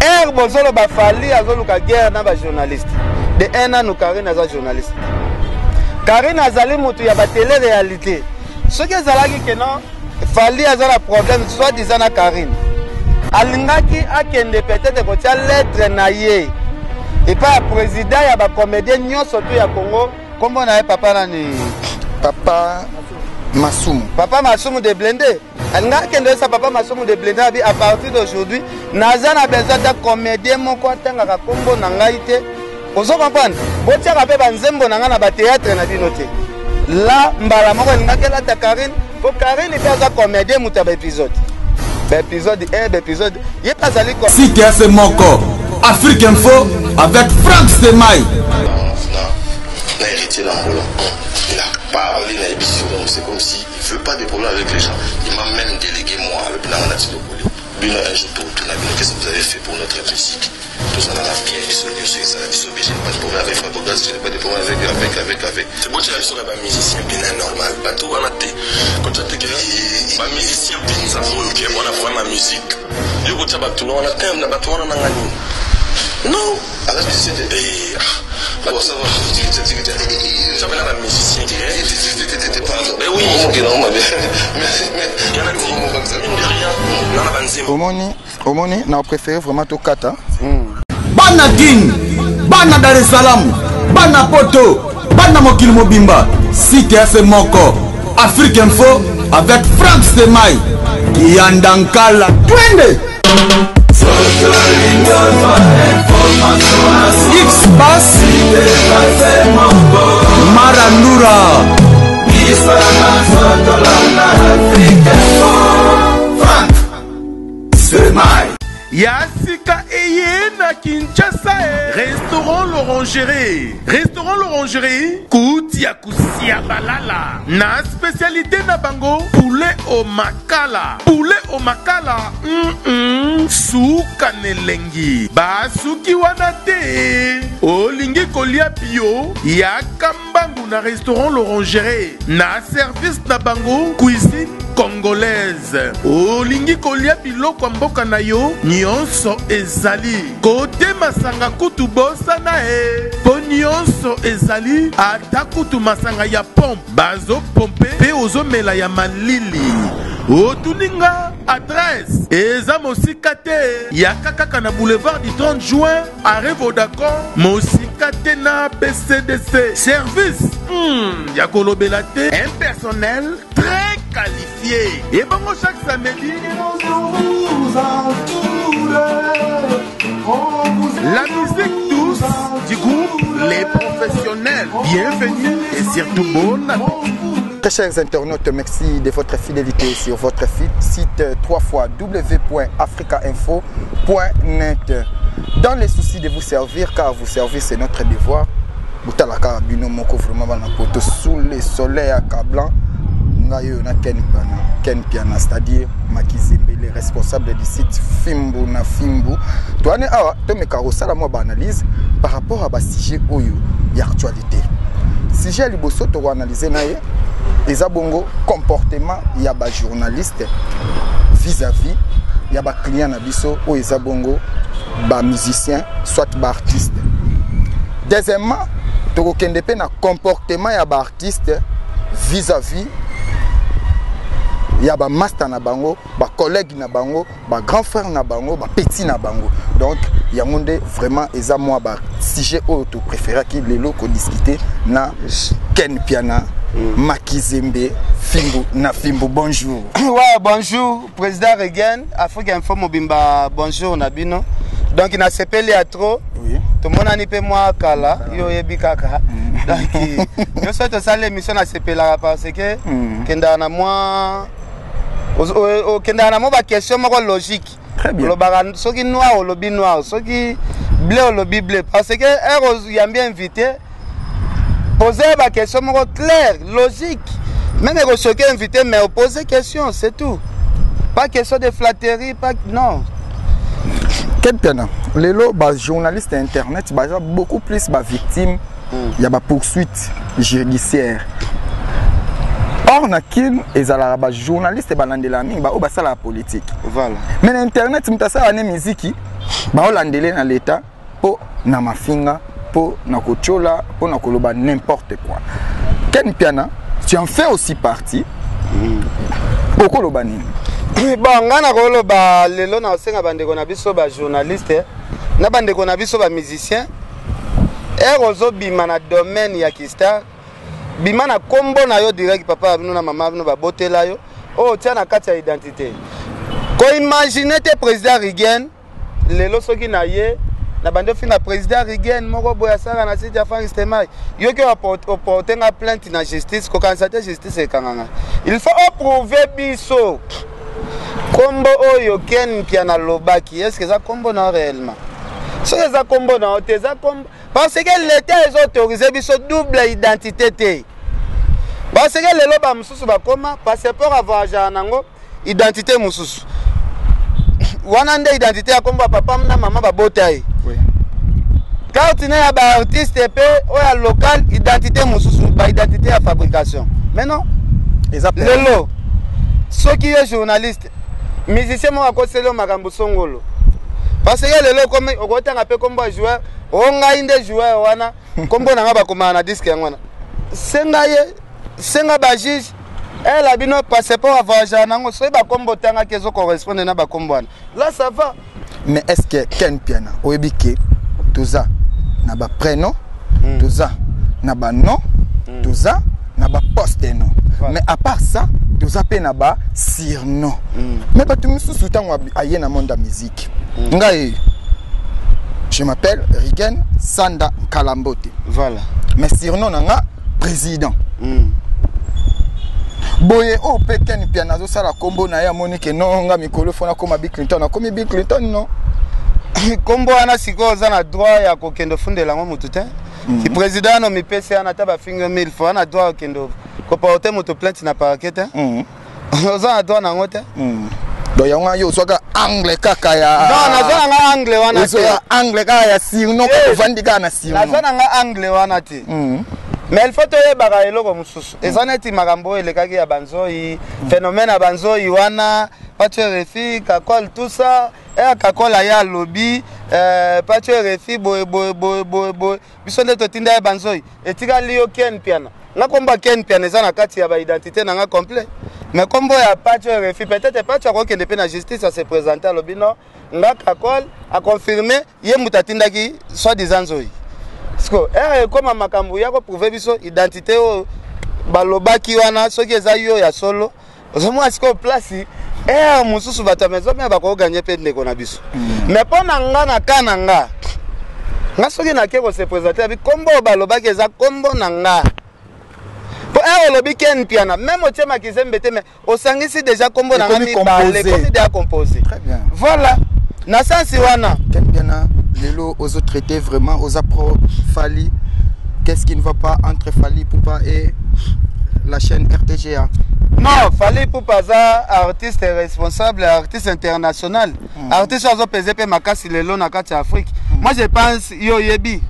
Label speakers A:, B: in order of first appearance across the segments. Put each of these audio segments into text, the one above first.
A: Heure bozoloba Fally azoluka guerre na ba journaliste de un nanu Carine aza journaliste. Carine azali mutu ya ba tele réalité. Soki ezalaki que non Fally aza na problème soit disant na Carine, alingaki akende peut-être kotia lettre na ye epai ya président ya ba comédien nyonso tu ya Congo. Kombo na ye papa nani?
B: Papa Masumu.
A: Papa Masumu de Blende. Alingaki akende oyesa papa Masumu de Blende abi à partir d'aujourd'hui naza na besoin ata comédien moko atangaka kombo na ngai te. Ozo comprendre? Botiaka pe ba nzembo na ngai na ba théâtre na bino te. La mbala moko alingaki alata Carine po Carine pe aza comédien moto ya ba épisode. Ba épisode 1, ba épisode ye pe azali
C: Site F moko Afrique Info avec Franck Stemay.
D: Na héritier na Angola. Il a parlé na yebisi donc c'est comme si il veut pas de problème avec les gens. Il m'a même délégué moi alobi na nga na tilokoli. Bino un jour tokotuna bino qu'est-ce que vous avez fait pour notre musique? Tozalaka bien biso nyonso ezala biso bien. Je n'ai pas de problème avec Fabregas, je n'ai pas de problème avec avec avec avec. C'est bon, biso ba musicien pena normal. Bato wana te. Kotia te ke ba musicien penza oyo ke wana vraiment musique. Yo kotia bato wana te na bato wana na nga nini? Non. Aza musicien te. Eh, ah. Bon, ça va. Ça va ba musicien te. Mais oui. Mais mine de rien, na ba nzembo.
B: Omoni, omoni na préféré vraiment tokata.
C: Bana Kin, bana Dar es Salaam, bana Poto, bana mokili mobimba, site F moko, Afrique Info avec Franck Stemay, Kiyanda Nkala, twende! X Bass, Marandura.
E: Ya sika eye na Kinshasa e. Restaurant L'Orangerie. Restaurant L'Orangerie, kuti ya kusia balala. Na spécialité na bango, poulet au makala. Poulet au makala, suka nelengi. Basuki wana te. Olingi kolia bio, yaka mbangu na restaurant L'Orangerie. Na service na bango, cuisine congolaise. Olingi kolia biloko ya mboka na yo, nyonso ezali. Kote masanga kutu bosana e. Po nyonso ezali, ata kutu masanga ya pompe bazo pompe pe ozomela ya malili. Otuni nga adresse eza mosika te, yaka kaka na boulevard du 30 juin arrêt Vodacom, mosika te na BCDC. Service ya kolobela te, un personnel très qualifié. Et bongo chaque samedi, la musique douce du groupe Les Professionnels. Bienvenue et surtout bon appétit.
B: Très chers internautes, merci de votre fidélité sur votre site www.africainfo.net. Dans les soucis de vous servir, car vous servir c'est notre devoir. Botalaka bino moko vraiment bana poto sous le soleil accablant. Ngai oyo na Ken Piana, Ken Piana, c'est-à-dire Makizembe, le responsable du site Fimbu na Fimbu. Toane awa tomeka kosala mwa ba analyse par rapport à ba sujet oyo ya actualité. Sujet ya liboso tokoanalyse na ye eza bongo comportement ya ba journaliste vis-à-vis ya ba client na biso oyo eza bongo ba musicien soit ba artiste. Deuxièmement, tokokende pe na comportement ya ba artiste vis-à-vis ya ba master na bango, ba collègue na bango, ba grand frère na bango, ba petit na bango. Donc yango nde vraiment eza mwa ba sujet oyo to préféraki lelo ko discuter na Ken Piana, Makizembe, Fimbu na Fimbu. Bonjour.
A: Ouais, bonjour président Reagan, Afrique Info mobimba, bonjour na bino. Donc na sepeli ya trop.
B: Oui.
A: Tomonani pe mwa kala, yo oyebi kaka. Donc nyonso tosali émission na sepelaka parce que kendaka na mwa okendaka na mwa ba question moko logique.
B: Très bien.
A: Olobaka soki noir olobi noir, soki bleu olobi bleu, parce que heure oyambi invité, poser ba question moko claire, logique. Même ekochoquer invité, mais oposer question, c'est tout. Pas question de flatterie, pas non.
B: Ken Piana, lelo ba journaliste internet baza beaucoup plus ba victime ya ba poursuite judiciaire. Or na Kin ezalaka ba journaliste balandela mingi ba oyo basalaka politique.
A: Voilà.
B: Mais na internet moto asalaka ne miziki, Baolandele na l'État mpo na mafinga, mpo na kotiola, mpo na koloba n'importe quoi. Ken Mpiana, tu en fais aussi partie. Okoloba nini?
A: Bon, ngai nakoloba lelo, nakosenga bandeko na biso bajournaliste na bandeko na biso bamusicien, ere ozobima na domaine ya kistar, bima na nkombo na yo direct. Papa ya bino na mama ya bino babotela yo, oyo otia na kati ya identité. Koimagine te président Rigen lelo soki na ye na bandi ofinga président Rigen moko boye asalaka na site ya Frank Stemai, yoki oporte nga plainte na justice, kokanisa te justice ekanga nga. Il faut oprouve biso nkombo oyo Ken Mpiana alobaki, est ce que eza nkombo na yo réellement? Soki eza nkombo na yo te, eza nkombo, parce que l'État ezo autorise biso double identité te, parce que lelo bamosusu bakoma passeport avoyageaka nango, identité mosusu wana nde identité ya nkombo ya papa na mama babota ye, carte na ya baartiste mpe oyo ya local, identité mosusu, baidentité ya fabrication. Mais non,
B: eza
A: lelo soki yo journaliste, musicien moko akoseli yo makambo songolo, parce que lelo okomi okotanga mpe nkombo ya joueur o ngai nde joueur wana, nkombo na ngai bakomaka na disque yango wana. Senga ye, senga bajuge ela bino passeport avoyagaka nango, soki bakombo otangaki ezocorrespondre na bakombo wana, là ça va.
B: Mais est ce que Ken Piana oyebi ke toza na baprénom, toza na banom, toza na baposte nom,
A: Voilà.
B: mais à part ça toza mpe na basurnom? Mais bato misusu ntango aye na monde ya musique, ngai je m'appelle Rigen Sanda Nkalambote, mais surnom na nga président. Boye oyo mpe Ken Piana azosala nkombo na ye, amoni ke no, nga mikolo fo nakóma Bill Clinton, akomi Bill Clinton, non?
A: Nkombo wana sikoyo oza na droit ya kokende ofundela yango motu te. Si président wana omipesi wana, ata bafingi yo mille fois, wana droit okende koporte moto plainte na parquet te. Oza na droit nango te.
B: Donc yango wana yo ozwaka angle kaka ya
A: Non, naza na nga angle wana te.
B: Ozwaka angle kaka ya surnom?
A: Eh.
B: Ovandi kaka na surnom?
A: Naza na nga angle wana te, mais il faut toyebaka eloko mosusu. Eza neti makambo oyo elekaki ya banzoi, phénomène ya banzoi wana, Pacho RFI, Kakol, tout ça. Eya Kakol aye alobi Pacho RFI boye boye boye boye boye, biso nde totinda ye banzoi. Etikali yo Ken Piana, nga kombo ya Ken Piana eza na kati ya baidentité na nga complet, mais kombo ya Pacho RFI, peut-être Pacho akokende mpe na justice, ase présente, alobi non, nga Kakol aconfirme ye moto atindaki soi disant nzoi. Siko ere ekóma makambo ya koprouve biso identité oyo balobaki wana, soki eza yo ya solo, ozomona sikoyo place ere mosusu bato ya maison mpe bakoganye mpe ndeko na biso. Mais mpo na nga, na ka na nga, nga soki nake kose présente, abi kombo oyo balobaki eza kombo na nga, mpo ere olobi Ken Piana, même otie makizembe te, mais osangisi déjà kombo na nga
B: Ekomi
A: mibale.
B: composé.
A: Ekomi déjà composé.
B: Très bien.
A: Voilà, na sensi wana.
B: Ken Piana, lelo ozo traité vraiment oza pro Fally. Qu'est-ce qui ne va pas entre Fally Ipupa et la chaîne RTGA?
A: Non, Fally Ipupa aza artiste responsable, artiste international, artiste oyo azopese mpe makasi lelo na kati ya Afrique. Moi je pense, yo oyebi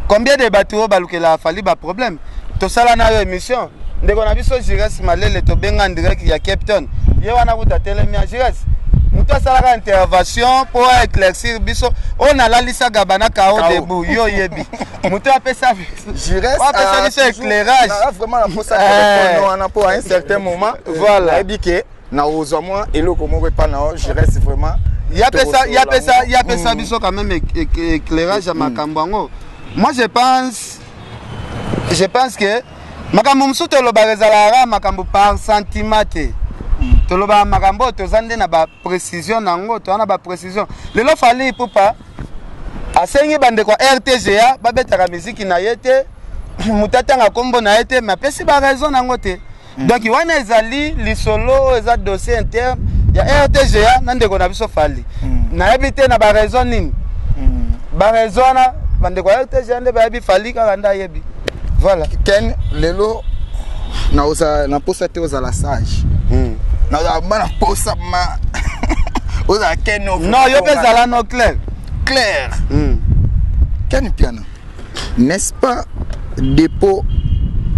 A: combien de bato oyo balukelaka Fally baproblème. Tosala na yo émission, ndeko na biso Gires Malele, tobenga direct ya Cape Town, ye wana kuta telemi ya Gires, moto asalaka intervention mpo aéclaircir biso oyo nalalisaka bana kao
B: Kao.
A: debout. Yo oyebi moto apesa
B: Gires
A: apesa biso éclairage.
B: Na vraiment la posa
A: Eh.
B: wana po à un certain moment,
A: Voilà.
B: nayebi ke nakozwa mwa eloko moko epa na yo Gires, vraiment.
A: Ya pesa biso quand même éclairage ya makambo yango. Moi je pense que makambo mosusu tolobaka ezalaka kaka makambo par sentiment te. Tolobaka makambo oyo toza nde na baprécision nango, toza na baprécision. Lelo Fally Ipupa asengi bandeko ya RTGA babetaka miziki na ye te, moto atanga nkombo na ye te, mais apesi baraison nango te. Donc wana ezali lisolo oyo eza dossier interne ya RTGA na ndeko na biso Fally. Nayebi te na baraison nini, baraison wana bandeko ya RTGA nde bayebi, Fally kaka nde ayebi. Voilà.
B: Ken, lelo naozala na posa te ozala sage, nazala ba na posa ma ozala Ken.
A: Non, yo mpe ezala no clair.
B: Clair. Ken Piana, n'est-ce pas dépôt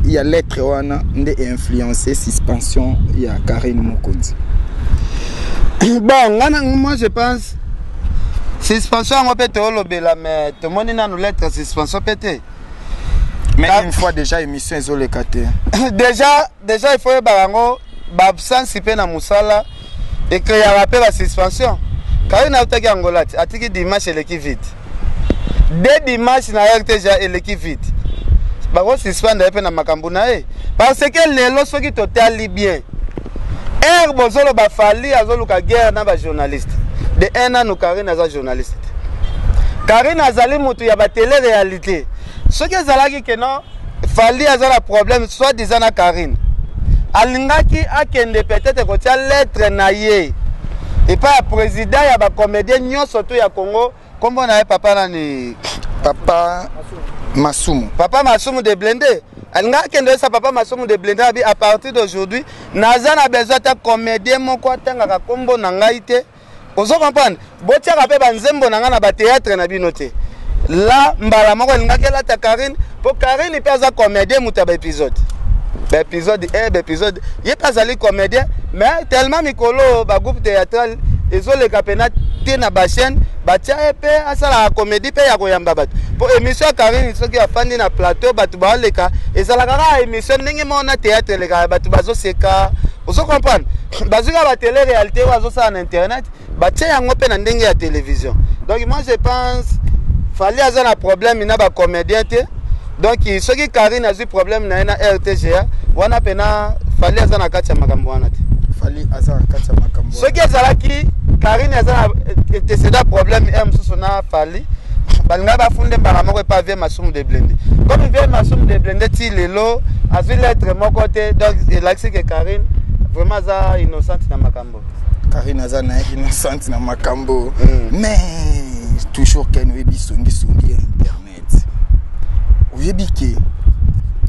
B: ya lettre wana nde influencé suspension ya Karine Mokonzi?
A: Bon, nga na moi je pense, Suspension yango mpe toolobela, mais tomoni nanu lettre suspension mpe te.
B: Mais une fois déjà émission ezoleka te.
A: Déjà il faut yebaka yango, baabsence mpe na mosala ecréaka mpe basuspension. Karine autaki Angola ti atiki dimanche eleki vite, de dimanche na RTGA eleki vite, bakosuspendre ye mpe na makambo na ye, parce que lelo soki totali bien, ere bozoloba Fally azoluka guerre na bajournaliste, de un nanu Karine aza journaliste te. Karine azali motu ya batele réalité. Soki ezalaki ke non, Fally aza na problème soit disant na Karine, alingaki akende peut-être kotia lettre na ye epai ya président ya bacomédien nyonso to ya Congo. Nkombo na ye papa nani?
B: Papa Masumu.
A: Papa Masumu de Blende. Alingaki akende oyesa papa Masumu de Blende abi: "À partir d'aujourd'hui, naza na besoin ata comédien moko atangaka nkombo na ngai te." Ozo comprendre? Botiaka mpe banzembo na ngai na bathéâtre na bino te. La mbala moko alingaki elata Karine, mpo Karine mpe aza comédien, moto ya baépisode, baépisode 1, baépisode, ye mpe azali comédien. Mais tellement mikolo bagroupe théâtral ezoleka mpena te na bachaîne, batia ye mpe asalaka comédie mpe ya koyamba bato. Mpo émission ya Karine, soki afandi na plateau, bato baoleka, ezalaka kaka émission ndenge moko na théâtre elekaka, bato bazoseka. Ozo comprendre? Bazwi kaka batélé réalité oyo azosala na internet, batie yango mpe na ndenge ya télévision. Donc moi je pense Fally aza na problème na bacomédien te. Donc soki Karine azwi problème na ye na RTGA wana, mpena Fally aza na kati ya makambo wana te.
B: Fally aza na kati ya makambo.
A: Soki ezalaki Karine aza na antécédent problème e mosusu na Fally, balingaki bafunde mbala moko epa vieux Masumu de Blende. Comme vieux Masumu de Blende ti lelo azwi lettre moko te, donc elakisi ke Karine vraiment aza innocente na makambo.
B: Karine aza na ye innocente na makambo. Mais toujours Ken, oyebi songisongi ya internet, oyebi ke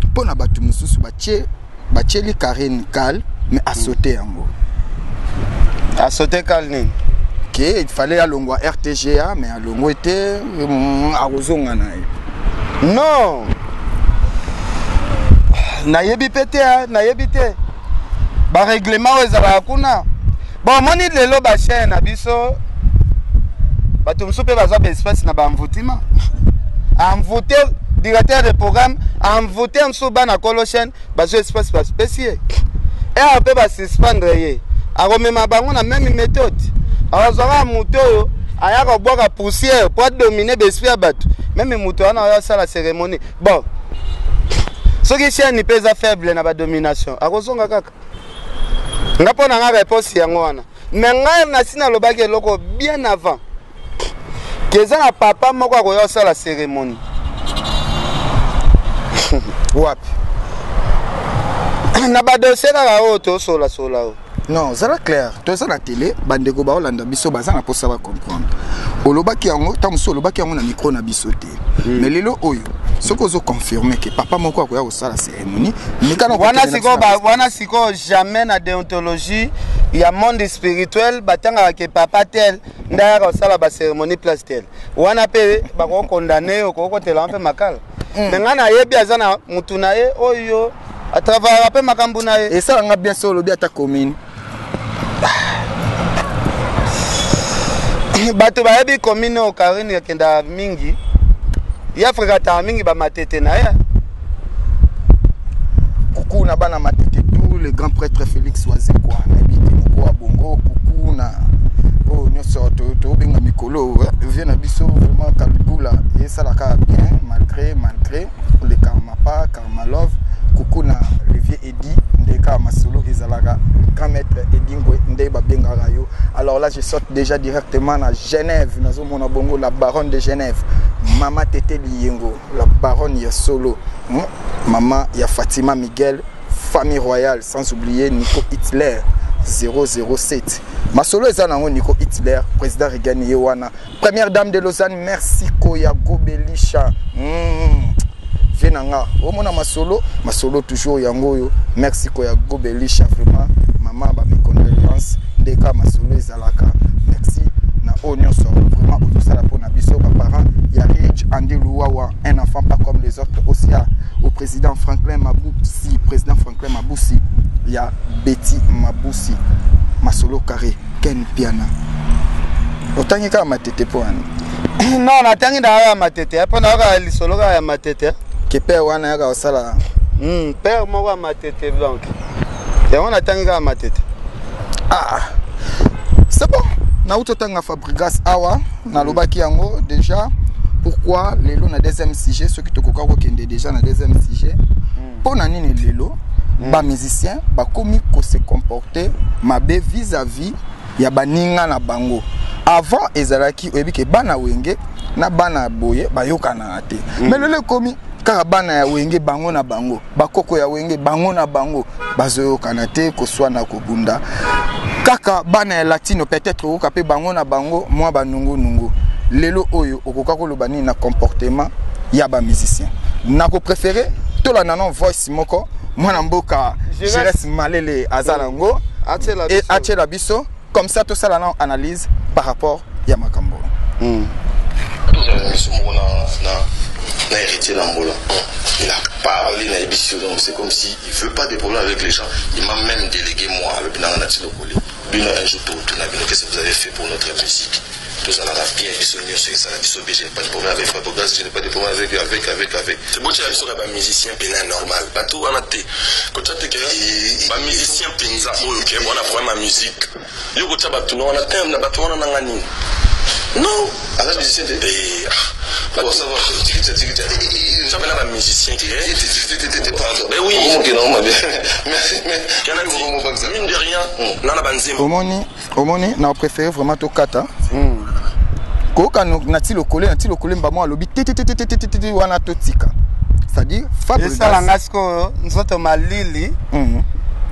B: mpo na bato mosusu batie, batieli Karine kale, mais asaute yango.
A: Asaute kale nini?
B: Ke il fallait alongwa RTGA, mais alongwe te, akozonga na ye.
A: Non, nayebi mpe te, nayebi te barèglement oyo ezalaka kuna. Bon, omoni lelo bachaîne na biso, bato mosusu mpe bazwa baespèce na baenvoûtement, envoûté directeur de programme, envoûté mosusu, bana kolo chaîne bazwa espace, bapesi ye ere mpe basuspendre ye, akomema bango na même méthode. Akozwaka moto oyo aya kobwaka poussière po adomine baesprit ya bato, même moto wana oyo asala cérémonie. Bon, soki chaîne mpe eza faible na badomination, akozonga kaka. Nga mpo na nga, réponse yango wana. Mais ngai nasi nalobaki eloko bien avant ke eza na papa moko akoya kosala cérémonie.
B: Wapi?
A: Na badossier kaka oyo tosolasola oyo.
B: Non, zala clair, toza na télé, bandeko baolanda biso baza na mposa bacomprendre. Olobaki yango ntango mosusu, olobaki yango na micro na biso te, mais lelo oyo soki ozoconfirme ke papa moko akoya kosala cérémonie, meka na
A: wana sikoyo, wana sikoyo jamais na déontologie ya monde spirituel batangaka ke papa tel nde ayaka kosala bacérémonie place tel. Wana mpe bakokondane, okokotela mpe makala. Me ngai nayebi aza na mutu na ye oyo atravaillaka mpe makambo na ye.
B: Esalanga bien so olobi ata commune.
A: Bato bayebi commune oyo Karine akendaka mingi, ye afréquentaka mingi bamatete na ye.
B: Kuku na bana Matete, tout le grand prêtre Félix Wazekwa, nayebi te moko ya bongo. Kuku na oyo nyonso tobenga mikolo vie na biso, vraiment Kalubula esalaka bien malgré le karma pas karma love. Kuku na le vieux Edi, nde kaka masolo ezalaka, le grand maître Edi Ngwe nde babengaka yo. Alors là, je saute déjà directement na Genève, nazomona bongo la baronne de Genève, mama Tete Liyengo, la baronne ya solo, Mama ya Fatima Miguel, famille royale, sans oublier Nico Hitler 007. Masolo eza nango Nico Hitler, président Reagan ye wana, première dame de Lausanne, merci Koya Gobelisha. Vie na nga, omona masolo, masolo toujours yango oyo. Merci Koya Gobelisha, vraiment mama, ba mes condoléances, nde kaka masolo ezalaka. Merci na oyo nyonso vraiment ozosala mpona biso baparent ya Ridge Andy Luwawa, un enfant pas comme les autres. Aussi au président Franklin Mabusi, président Franklin Mabusi ya Betty Mabusi. Masolo carré, Ken Piana. Otangi kaka Matete mpo wana?
A: Non, natangi na kaka Matete mpo na kaka lisolo kaka ya Matete.
B: Ke père wana yaka kosala.
A: Père moko ya Matete, donc yango natangi kaka Matete.
B: Ah, c'est bon. Nauti otanga Fabrigas awa, nalobaki yango déjà. Pourquoi lelo na deuxième sujet, soki tokoka kokende déjà na deuxième sujet, mpo na nini lelo bamusicien bakomi kose comporter mabe vis-à-vis ya baninga na bango? Avant ezalaki oyebi ke bana Wenge na bana boye bayokanaka te, mais lelo ekomi kaka bana ya Wenge bango na bango, bakoko ya Wenge bango na bango bazoyokana te, koswana, kobunda. Kaka bana ya Latino peut-être okoka mpe bango na bango mwa banungunungu. Lelo oyo okoka koloba nini na comportement ya bamusicien? Nakopréféré tolanda non voice moko mwana mboka Jires Malele aza nango atiela biso, comme ça tosala na analyse par rapport ya makambo.
D: Tozala miso moko na Héritier na Mbola. Il a parlé na yebisi, donc c'est comme si il veut pas de problème avec les gens. Il m'a même délégué moi, alobi nanga nati lokole bino un jour totuna bino: qu'est-ce que vous avez fait pour notre musique? Tozalaka bien biso nyonso, ezala biso bien. Je n'ai pas de problème avec Fabregas, je n'ai pas de problème avec avec avec avec Botyela biso ka bamusicien mpena normal, bato wana te, kotya te ke bamusicien mpenza oyo ke wana problème ya musique. Yo kotya bato na wana te, na bato wana nanga nini? Non, aza musicien te. Bon, ça va, tikiti tikiti. Ça va, bamusicien ke. Mais oui, mine de rien nana banzembo.
B: Omoni, omoni, na préféré vraiment tokata koyoka na ti lokole, na ti lokole mbamo alobi tetetetetetete wana, totika, c'est-à-dire
A: esalanga sikoyo nzoto malili.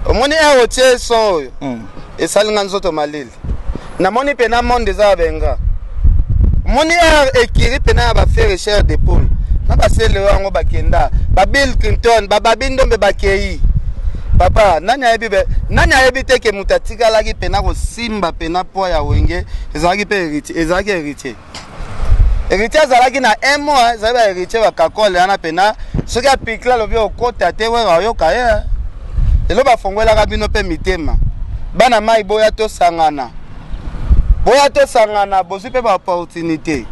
A: Omoni awa otie son oyo, esalinga nzoto malili. Namoni mpena monde eza ya benga. Omoni aire ekiri mpena ya baFerre, chair de poule na basele oyo yango bakenda, baBill Clinton, bababi Ndombe bakei. Papa, nani ayebi be, nani ayebi te ke moto atikalaki mpena kosimba mpena po ya Wenge ezalaki mpe Héritier, ezalaki Héritier. Héritier azalaki na un mois, ezali baHéritier bakakole wana mpena. Soki apikle, alobi okota te, wera oyoka ye. Lelo bafongwelaka bino mpe mitema, bana mai, boya tosangana, boya tosangana, bozwi mpe baopportunité.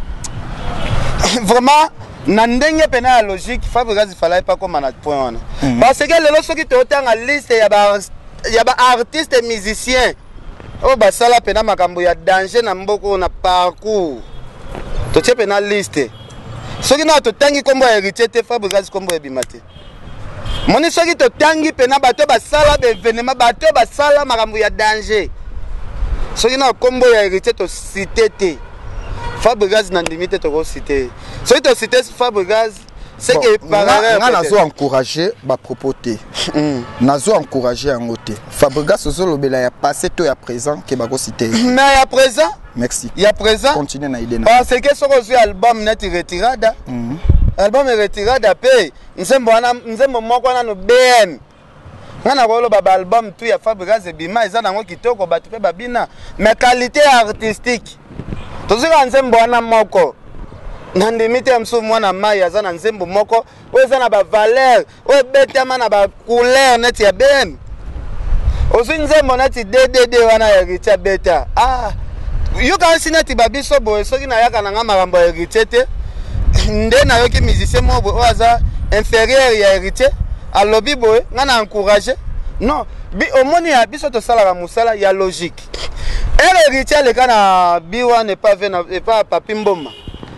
A: Vraiment, na ndenge mpena ya logique, Fabrigas falaki mpe akóma na point wana, parce que lelo soki totanga liste ya baartiste musicien oyo basala mpena makambo ya danger na mboka oyo, na parcours totie mpena liste, soki na totangi nkombo ya Héritier te, Fabrigas nkombo ebima te. Moni, soki totangi mpena bato basala baévénement, bato basala makambo ya danger, soki na nkombo ya Héritier tociter te, Fabrigas na ndimi te tokociter. Soki tociter Fabrigas, c'est que par erreur.
B: Nga nazo encourager bapropos te, nazo encourager yango te. Fabrigas, ozolobela ya passé to ya présent ke bakociter?
A: Mais ya présent.
B: Merci.
A: Ya présent.
B: Continue na idée na.
A: Parce que soki ozwi album neti Retirada, album Retirada mpe nzembo wana, nzembo moko wana no BM. Nga na koloba baalbum tu ya Fabrigas ebima eza nango kitoko, bato mpe babina, mais qualité artistique, tozwi kaka nzembo wana moko, nandimi te ya mosusu mwana mai aza na nzembo moko oyo eza na bavaleur, oyo ebetama na bacouleur neti ya BM. Ozwi nzembo neti DDD wana ya Héritier beta, ah, yoka nsi neti babiso boye. Soki nayaka na nga makambo ya Héritier te, nde nayoki musicien moko boye oyo aza inférieur ya Héritier alobi boye, nga na encourage non. Omoni, ya biso tosalaka mosala ya logique. Ere Héritier aleka na bi wana epa ve epa Papi Mboma,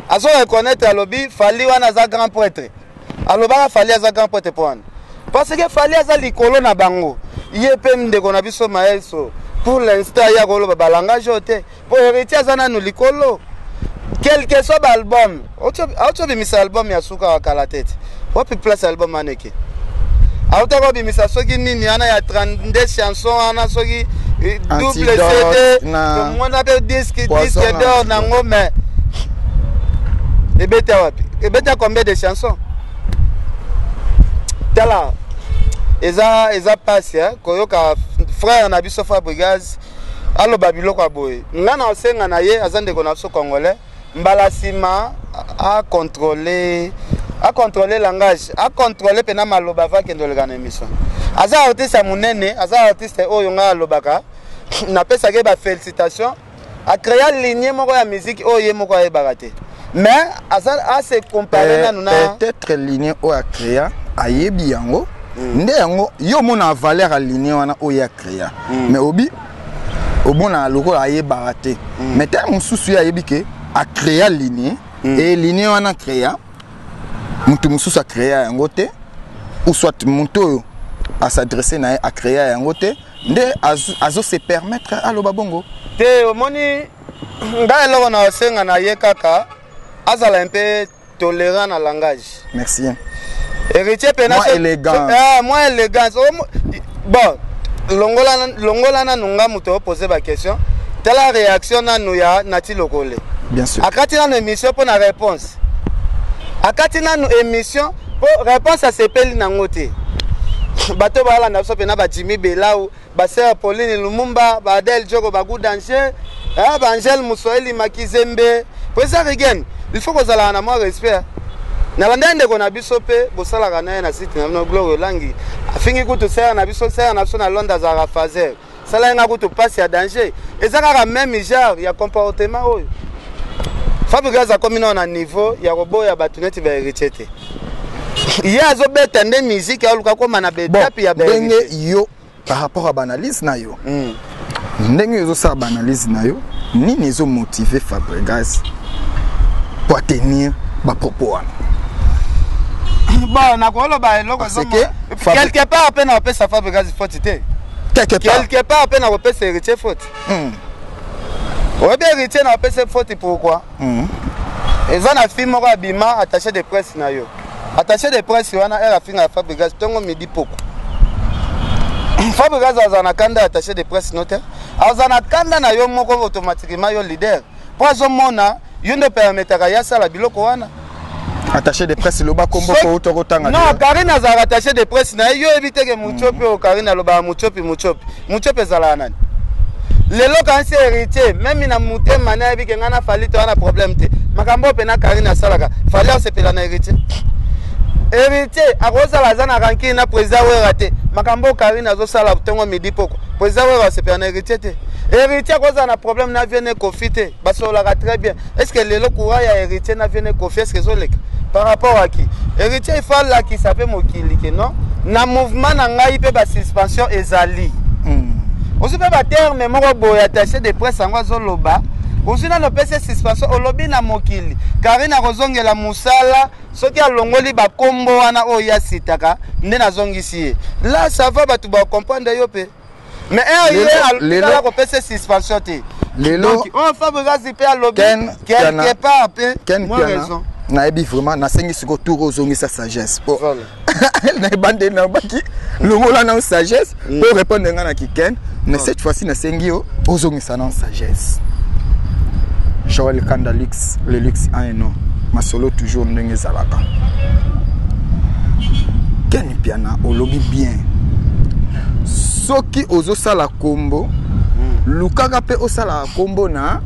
A: azo reconnaître, alobi Fally wana aza grand prêtre. Alobaka Fally aza grand prêtre mpo wana parce que Fally aza likolo na bango. Ye mpe ndeko na biso Maestro, pour l'instant ye akoloba balangage oyo te, mpo Héritier aza nanu likolo. Quel que soit baalbum auti obimisa, album ya suka wa kala te, te wapi place album wana eke autaka obimisa, soki nini wana ya 32 chanson wana, soki double CD, tomona mpe disque d'or nango, mais ebeta wapi? Ebeta combien de chansons? Tala, eza pasi koyoka frère na biso Fabrigas aloba biloko ya boye. Nga na osenga na ye, aza ndeko na biso congolais, mbala nsima acontrôle langage, acontrôle mpena maloba ava akende oleka na émission. Aza artiste ya monene, aza artiste oyo ngai alobaka, napesaki ye bafélicitation. Acréa lignée moko ya musique oyo ye moko ayebaka te, mais aza ase comparer nanu na
B: peut-être lignée oyo acréa, ayebi yango nde yango yo omona valeur ya lignée wana oyo acréa, mais obi omona lokola ayebaka te. Mais te mosusu ye ayebi ke acréa lignée e lignée wana acréa, moto mosusu acréa yango te, ou soit moto oyo as'adresse na ye acréa yango te, nde azo se permettre aloba bongo.
A: Te, omoni, ngai eloko na osenga na ye kaka azala un peu tolérant na langage.
B: Merci.
A: Héritier pena
B: Moins élégant.
A: Ah, moins élégance. Bon, longola longola nanu nga moto opose baquestion. Tala réaction nanu ya Nati Lokole.
B: Bien sûr.
A: Akati nanu émission mpo na réponse, akati nanu émission mpo réponse asepeli nango te. Bato balanda biso mpena, bajimi Belau, basere Pauline Lumumba, baadel Joko, bagu danger, baangele Moswahili Makizembe. Po eza rigen, il faut kozalaka na mwa respect. Nalanda ndeko na biso mpe bosalaka na ye na site na bino, Gloire Olangi, afingi kutu sere na biso, sere na biso na Londres, azalaka faser. Sala ye nga kutu mpasi ya danger. Eza kaka même genre ya comportement oyo Fabregas akomi nao na niveau ya koboya bato neti bahéritier te. Ye azobeta nde musique, aluka koma na
B: Bon,
A: betape ya
B: ndenge
A: bahéritier.
B: Yo, par rapport à baanalyse na yo, ndenge ozosala baanalyse na yo, nini ezomotive Fabregas po atenir bapropos wana?
A: Bon, nakoloba eloko
B: Parce que
A: quelque part mpe nakopesa Fabregas faute te.
B: Quelque part.
A: Quelque part mpe nakopesa héritier faute. Oyebi, héritier nakopesa faute pourquoi? Eza na fille moko abima attaché de presse na yo. Attaché de presse wana ere afingaka Fabregas ntongo, midi, poko. Fabregas aza na kanda ya attaché de presse no te, aza na kanda na yo moko automatiquement, yo leader, mpo azomona yo nde permettaka ye asala biloko wana.
B: Attaché de presse, loba kombo po uta kotanga.
A: Non, Karine azalaka attaché de presse na ye. Yo oyebi teke Mutiopi oyo Karine alobaka, Mutiopi, Mutiopi, Mutiopi ezalaka nani? Lelo kanisi héritier même na motema na yebi ke ngai na Fally to wana problème te. Makambo oyo mpena Karine asalaka, Fally asepela na héritier? Héritier akozala aza na rancune na président Wera te. Makambo oyo Karine azosala ntongo, midi, poko, président Wera asepela na héritier te. Héritier akozala na problème na vieux ne Kofi te, basololaka très bien. Est ce que lelo courant ya héritier na vieux ne Kofi, est ce que ezoleka par rapport à qui? Héritier, il faut alakisa mpe mokili ke non, na mouvement na ngai mpe basuspension ezali. Ozwi mpe baterme moko boye, attaché de presse yango azoloba, ozwi nano opesi suspension, olobi na mokili Karine akozongela mosala soki alongoli bakombo wana oyo ye asitaka nde nazongisi ye. Là ça va, bato bacomprendre yo mpe, mais ye alikala kopesa suspension te.
B: Lelo
A: Donc oyo Fabregas mpe alobi
B: Ken
A: quelque part mpe
B: Ken
A: mwa
B: Piana,
A: raison.
B: Nayebi vraiment, nasengi sikoyo tour ozongisa sagesse po
A: Voilà.
B: na ebandeli nalobaki longola na sagesse po répondre nga na kiken, mais cette fois-ci nasengi yo ozongisa na sagesse. Joel Kanda Luxe, le luxe a un nom. Masolo toujours ndenge ezalaka. Ken Piana, olobi bien, soki ozosala kombo, lukaka mpe osalaka kombo na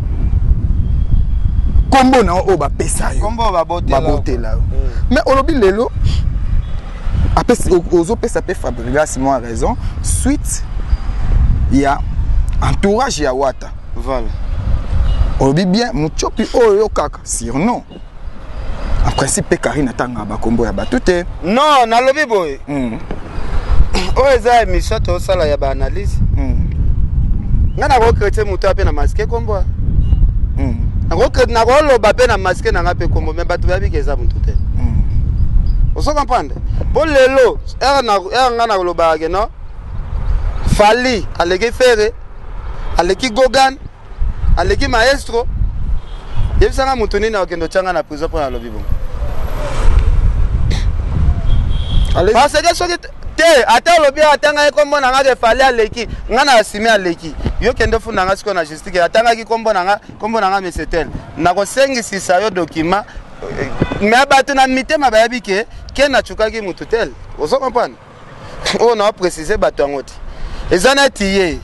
B: kombo na yo oyo bapesa yo.
A: Kombo babotela.
B: Babotela yo. Mais olobi lelo ozopesa mpe Fabregas mwa raison suite ya entourage ya Wata.
A: Voilà.
B: Olobi bien, Mutiopi oyo yo kaka surnom. En principe mpe Karine atangaka bakombo ya bato te.
A: Non, nalobi boye, oyo eza émission tosala ya baanalyse. Ngai nakocritiquer moto ape na masque kombo, nakoloba mpe na masque na ngai mpe kombo, mais bato bayebi ke eza motu te. Ozo comprendre? Mpo lelo ere ngai nakolobaka ke non, Fally aleki Ferre, aleki Gogan, aleki maestro. Yebisanga motu nini akokende otyanga na prison mpo nalobi bongo? Parce que soki te, ata olobi atanga ye nkombo na nga ke Fally aleki nga, na asime aleki yo, kende funda nga sikoyo na justice. Atangaki nkombo na nga, nkombo na nga mesetel, nakosengisisa yo document. Mais bato na mitema bayebi ke ke nacukaki motu tel. Ozo comprendre? Oyo na précise bato yango te, eza neti ye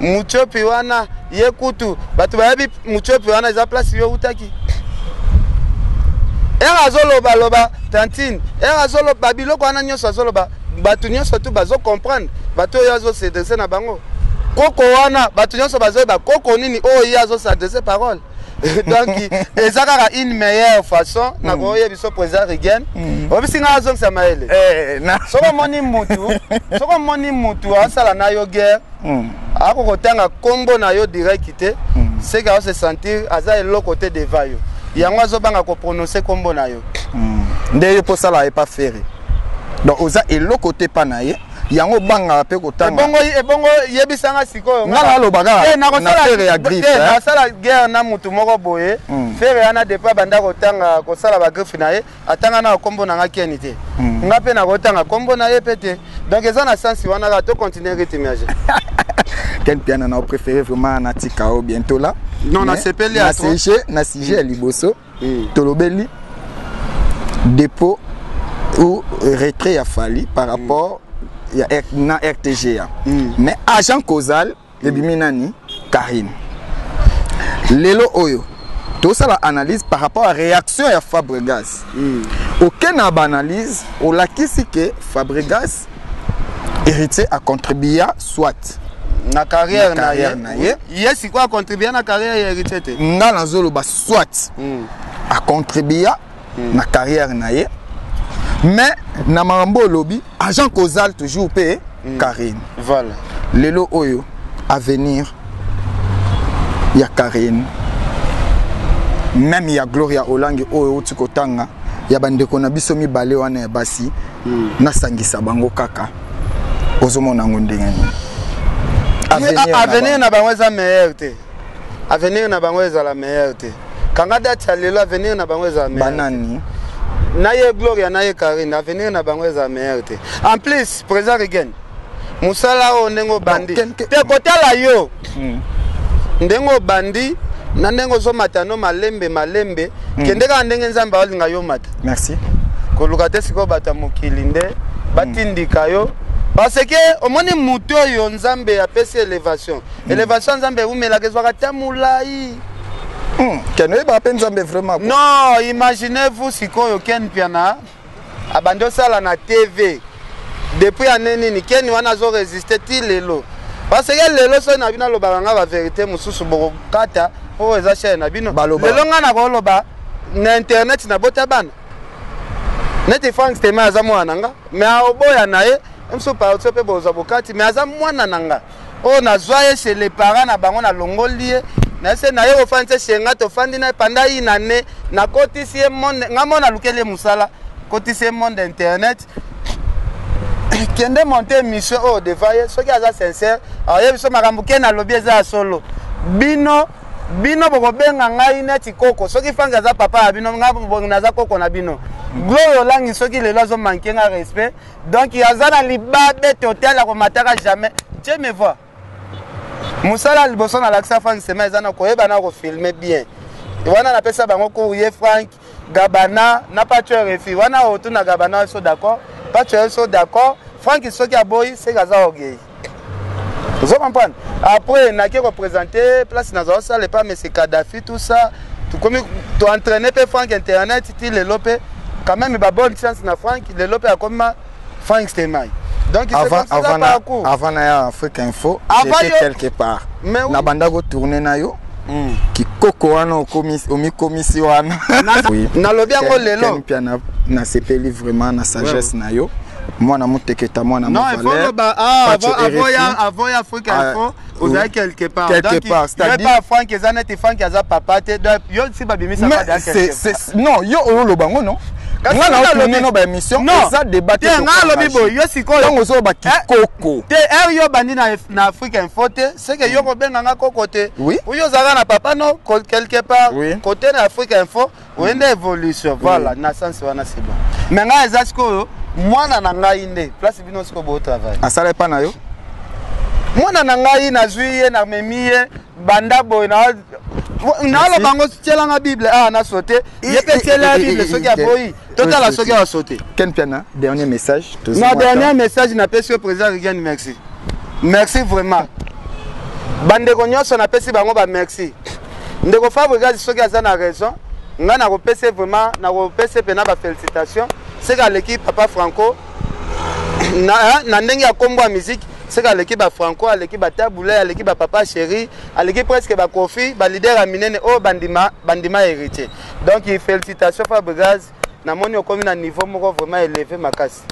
A: Mutiopi wana, ye kutu bato bayebi Mutiopi wana eza place yo outaki. Ere azolobaloba tantine, ere azoloba biloko wana nyonso, azoloba bato nyonso tu bazocomprendre, bato oyo azosedresse na bango. Koko wana, bato nyonso bazoyeba koko nini oyo ye azosadresse parole. Donc eza kaka une meilleure façon na koyeba biso président Rigen. Oyebisi ngai azongisa mayele. Soki omoni mutu, soki omoni mutu asala na yo guerre, ako kotanga kombo na yo direct te, c'est que se sentir aza eloko te devant yo. Yango azobanga koprononcer kombo na yo.
B: Nde yo mposala epa Ferre, donc oza eloko te mpa na ye, yango obangaka mpe kotanga.
A: Ebongo yebisanga sikoyo.
B: Nga naloba kaka na Ferre ya griffe.
A: Nasala guerre na mutu moko boye. Ferre wana, depuis abanda kotanga, kosala bagriffe na ye, atanga na kombo na nga Keni te. Nga mpe nakotanga kombo na ye mpe te. Donc eza na sens wana kaka, tocontinue rythme ya jeu.
B: Ken Piana, na préféré vraiment natika o bientôt là.
A: Non, nasepeli.
B: Na sujet, na sujet ya liboso, tolobeli dépôt ou retrait ya Fally par rapport ya na RTGA. Mais agent causal ebimi nani? Karine. Lelo oyo tosala analyse par rapport à réaction ya Fabregas. Oke na baanalyse, olakisi ke Fabregas, Héritier acontribua soit
A: na carrière na ye. Ye sikoyo acontribua na carrière ya Héritier te.
B: Nga nazoloba soit acontribua na carrière na ye, mais na makambo olobi, agent causal toujours mpe Karine.
A: Voilà.
B: Lelo oyo, avenir ya Karine, même ya Gloria Olangi oyo outi kotanga, ya bandeko na biso mibale wana ya basi, nasangisa bango kaka, ozomona yango ndenge nini?
A: Avenir na bango eza meilleur te. Avenir na bango ezala meilleur te. Kanga date ya lelo, avenir na bango ezala meilleur.
B: Banani?
A: Na ye Gloria, na ye Karine, avenir na bango ezala meilleur te. En plus, président Regan, mosala oyo ndenge obandi te, kotala yo ndenge obandi na ndenge ozomata no malembe malembe, kende kaka ndenge Nzambe aolinga yo mata.
B: Merci.
A: Koluka te sikoyo bato ya mokili nde batindika yo, parce que omoni motu oyo Nzambe apesi élévation, élévation Nzambe ewumelaka, ezwaka te molai.
B: Ken, oyebaka mpe Nzambe vraiment.
A: Non, imaginez-vous sikoyo Ken Piana abandi osala na TV depuis ane nini? Ken wana azoresiste ti lelo, parce que lelo soki na bino alobaka nga bavérité mosusu, bokokata oyo eza chaîne na bino. Lelo nga nakoloba na internet, nabota bana neti Frank Stema, aza mwana na nga, mais aoboya na ye mosusu parti mpe bozwa bokati, mais aza mwana na nga oyo nazwa ye chez les parents na bango, nalongoli ye nase na ye, ofandi se chez nga, tofandi na ye pendant une année, nakotisi ye monde, nga mo nalukeli ye mosala, kotisi ye monde internet. Kende monte émission oyo devant ye, soki aza sincère, ayebi so makambo ke nalobi eza ya solo. Bino, bino bokobenga ngai neti koko. Soki Frank aza papa ya bino, nga naza koko na bino. Gloire Olangi, soki lelo azomanke nga respect, donc aza na libabe total, akomataka jamais. Dieu me voit. Mosala liboso nalakisa Frank Sema eza na koyeba na kofilme bien. Wana napesa bango cours, ye Frank Gabana na Pacho RFI wana. Otuna Gabana so d'accord, Pacho so d'accord. Frank soki aboyi, seke aza orgueil, ozo comprendre. Après nake koprésente place nazala osala epa monsieur Kadafi, tout ça, tokomi toentraîne mpe Frank internet ti lelo mpe quand même babonne chance na Frank. Lelo mpe akomima Frank Stemay. Donc
B: avant, avant, na, avant na ya Afrique Info, j'étais quelque part.
A: Mais oui.
B: Na banda ko tourner na yo. Kikoko wana omikomisi wana.
A: Nalobi yango lelo.
B: Mpia, nasepeli vraiment na sagesse na yo, mwana moteketa, mwana.
A: Non, il faut loba avant ya Afrique Info, ozali quelque part.
B: Quelque part.
A: C'est-à-dire pas Frank eza neti Frank aza papa te. Donc yo si babimisa.
B: Non, yo oloba ngo non, nga na otourne no baémission, eza débat.
A: Te, nga alobi boye, yo sikoyo
B: ntango ozoloba kikoko.
A: Te, heure yo bandi na Afrique Info te, c'est que yo kobenga nga koko te.
B: Oui.
A: Oyo ozalaka na papa no quelque part.
B: Oui.
A: Côté na Afrique Info, oyende évolution. Voilà, na sens wana c'est bon. Mais ngai eza sikoyo mwana na ngai nde place bino sikoyo botravaille.
B: Asala epa na yo.
A: Mwana na ngai, nazwi ye, namemi ye banda boye, naloba yango, tielanga Bible awa, nasote ye mpe, tiela Bible. Soki aboyi, totala soki asote.
B: Ken Piana, dernier message.
A: Na dernier message napesi yo, président Rigen, merci, merci vraiment. Bandeko nyonso napesi bango bamerci. Ndeko Fabrigas, soki aza na raison, ngai nakopesa vraiment, nakopesa mpena bafélicitation. Seke aleki papa Franco na ndenge ya nkombo ya musique. Seke aleki ba Franco, aleki ba Tabu Ley, aleki ba Papa Chéri, aleki presque ba Koffi, ba leader ya minene oyo bandima bandima Héritier. Donc félicitations Fabregas, namoni okomi na niveau moko vraiment élevé makasi.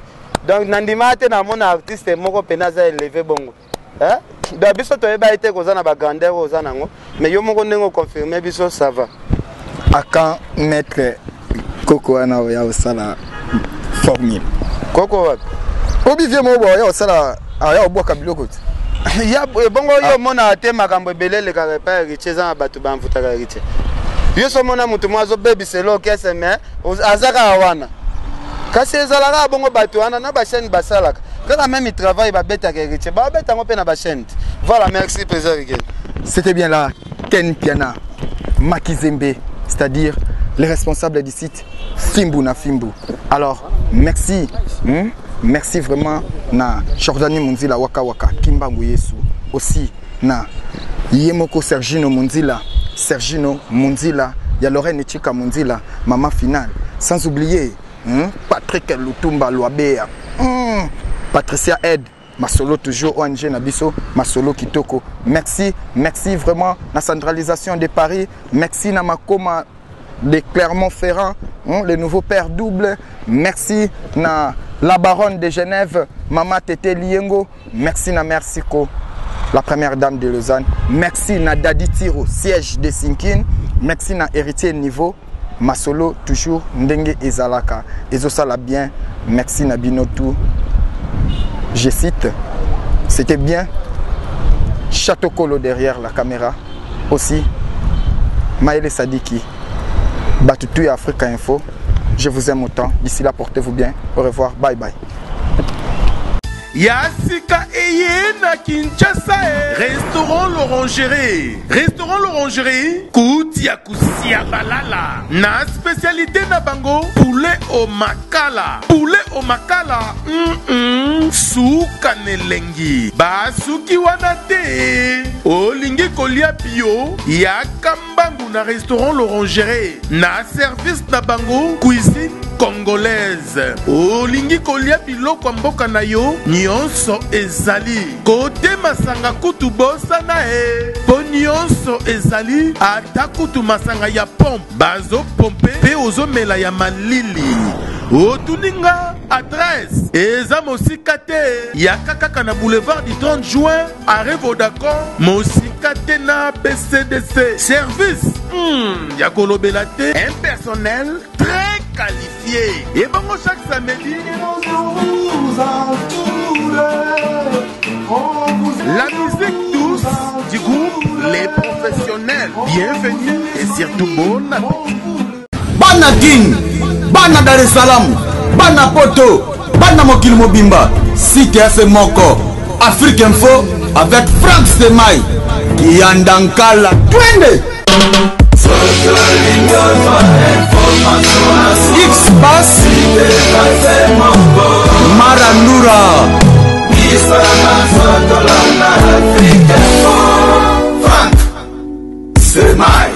A: Donc nandima te namona artiste moko pena aza élevé bongo. Hein? Donc biso toyeba ete koza na ba grandeur oyo oza nango, mais yo moko ndenge oconfirme biso ça va.
B: À quand maître Koko wana oya osala formule?
A: Koko wapi?
B: Obi vie moko oya osala aya obwaka biloko te.
A: Ya ebongo yo omonaka te makambo ebele elekaka epai ya Héritier, eza na bato bamvutaka Héritier. Yo so omona moto moko azobebisa eloko kese, mais aza kaka wana. Kasi ezalaka bongo, bato wana na bachaîne basalaka kaka même travail, babetaka Héritier, babeta yango mpe na bachaîne te. Voilà, merci président Rigel.
B: C'était bien là Ken Piana Makizembe, c'est-à-dire les responsables du site Fimbu na Fimbu. Alors merci, Merci vraiment na Jordani Munzila Waka Waka Kimbangu Yesu, aussi na Yemoko Sergino Munzila, Sergino Munzila ya Lorraine Chika Munzila, maman finale, sans oublier Patrick Lutumba Loabea, Patricia Ed Masolo, toujours ONG na biso Masolo Kitoko. Merci, merci vraiment na centralisation de Paris, merci na Makoma de Clermont-Ferrand, le nouveau père double, merci na la baronne de Genève, Mama Tete Liengo, merci na Merci Ko, la première dame de Lausanne, merci na Dadi Tiro, siège de Sinkin, merci na Héritier Niveau, Masolo toujours ndenge ezalaka, ezosala bien, merci na bino tout. Je cite, c'était bien Château Kolo derrière la caméra, aussi Maël Sadiki, Batutu et Africa Info. Je vous aime autant. D'ici là, portez-vous bien. Au revoir. Bye bye.
E: Ya sika eye na Kinshasa e. Restaurant L'Orangerie, Restaurant L'Orangerie, kuti ya kusia balala na spécialité na bango poulet au makala, poulet au makala, Suka nelengi basuki wana te. Olingi kolia bio, yaka mbangu na Restaurant L'Orangerie, na service na bango cuisine congolaise. Olingi kolia biloko ya mboka na yo, nyonso ezali. Kote masanga kutu bosana e, mpo nyonso ezali, ata kutu masanga ya pompe bazopompe mpe ozomela ya malili. Otuni nga adresse, eza mosika te, yaka kaka na boulevard du 30 juin, arrêt Vodacom, mosika te na BCDC. Service ya kolobela te, un personnel très qualifié. Ebongo chaque samedi la musique douce du groupe Les Professionnels. Bienvenue et surtout bon appétit.
C: Bana Kin, bana Dar es Salaam, bana Poto, bana mokili mobimba, site F moko, Afrique Info avec Frank Semai, Kiyandankala, twende! X-Bass, Maranura. Frank Semai.